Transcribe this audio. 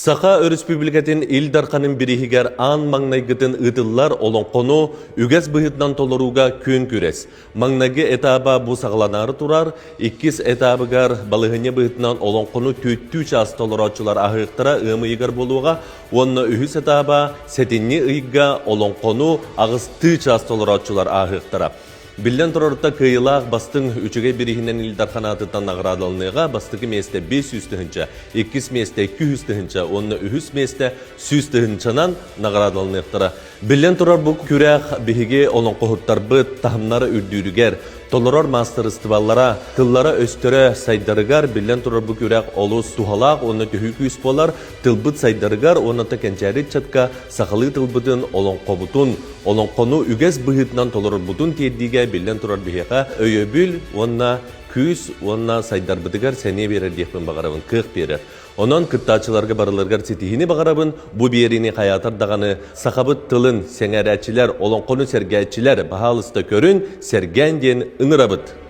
Саха Өрөспүүбүлүкэтин Ил Дарханын бирииһигэр аан маҥнайгытын ыытыллар олоҥхону үгэс быһыытынан толорууга күөн күрэс. Маҥнайгы этааба бу саҕаланаары турар, иккис этаабыгар балаһыанньа быһыытынан олоҥхону түөттүү чаас толорооччулар аһыахтара ыам ыйыгар буолуоҕа уонна үһүс этааба сэтинньи ыйга олоҥхону аҕыстыы чаас толорооччулар ааһыахтара. Биллэн турарыттан кыайыылаах бастыҥ үчүгэй бирииһинэн Ил Дархан аатыттан наҕараадаланыаҕа бастакы миэстэ 500 тыһыынча, иккис миэстэ 200 тыһыынча уонна үһүс миэстэ 100 тыһыынчанан наҕараадаланыахтара. Биллэн турар бу күрэх биһиги олоҥхоһуттарбыт таһымнара үрдүүрүгэр, толорор маастарыстыбалара, тыллара-өстөрө сайдарыгар биллэн турар бу күрэх олус туһалаах уонна төһүү күүс буолар, тылбыт сайдарыгар уонна кэнчээри ыччатка сахалыы тылбытын, олоҥхобутун, олоҥхону үгэс быһыытынан толорорбутун тиэрдиигэ биллэн турар биһиэхэ өйөбүл уонна күүс уонна сайдарбытыгар сэниэ биэрэр диэхпин баҕарабын, кыах биэрэр. Онон кыттааччыларга барыларыгар ситиһиини баҕарабын. Бу биэриини хайаатар даҕаны сахабыт тылын сэҥээрээччилэр, олоҥхону сэргээччилэр баһаалыста көрүн, сэргээн диэн ыҥырабыт.